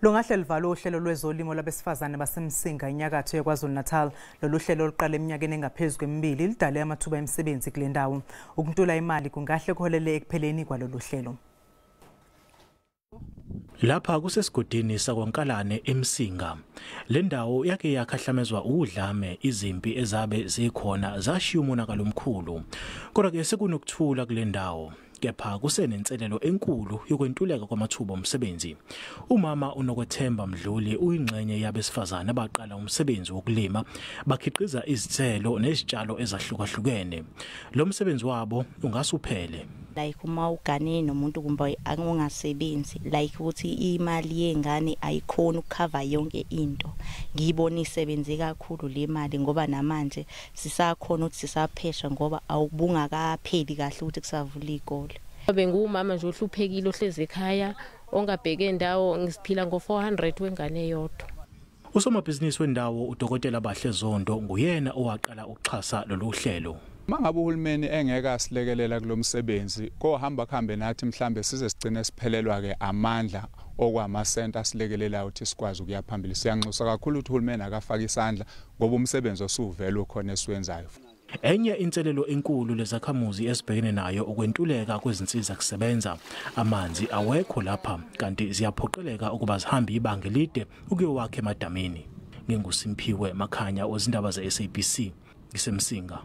Lungahle luvalwe uhlelo lwezolimo lwabesifazane baseMsinga enyakatho yeKwaZulu-Natal. Lolu hlelo oluqala eminyakeni engaphezu kwemibili lidale amathuba emisebenzi kule ndawo. Ukuntula imali kungahle kuholele ekupheleni kwalolu hlelo. Lapha kusesigodini sakwaNkalane eMsinga. Le ndawo yake yakhahlamezwa udlame, izimpi ezabe zikhona zashiya umonakalo omkhulu. Kodwa ke sekunokuthula kule ndawo. Kepha kusenenselelo enkulu yokwentuleka kwamathuba omsebenzi. Umama uNokwethemba Mdluli uyingxenye yabesifazane abaqala umsebenzi wokulima, bakhiqiza izithelo nezitshalo ezahlukahlukene. Lo msebenzi wabo ungasuphele. Like uma ugane nomuntu kumbe ongasebenzi, like ukuthi imali yengane ayikhona ukukhava yonke into. Ngiyibona isebenze kakhulu le mali ngoba namanje sisakhona ukuthi sisaphesha ngoba awubungakapheli kahle ukuthi kusavula izikole. Bengumama nje ohluphekile ohlezi ekhaya ongabheke ndawo, ngisiphila ngo-400 wengane eyodwa. Usomabhizinisi wendawo uDokotela Bahle Zondo nguyena owaqala ukuxhasa lolu hlelo. Mangabe uhulumeni engeke asilekelela kulomsebenzi, kohamba kuhambe nathi mhlambe size sigcine siphelelwa ke amandla okwamasenta asilekelelayo ukuthi sikwazi ukuya phambili. Siyanxusa kakhulu ukuthi uhulumeni akafake isandla ngoba umsebenzi osuvela ukhona esiwenzayo. Enye inselelo enkulu lezakhamuzi esibhekene nayo ukwentuleka kwezinsiza kusebenza. Amanzi awekho lapha kanti ziyaphoqeleka ukuba zihambe ibanga elide ukuyowakha emadamini. NginguSimphiwe Makhanya wezindaba ze-SABC ngiseMsinga.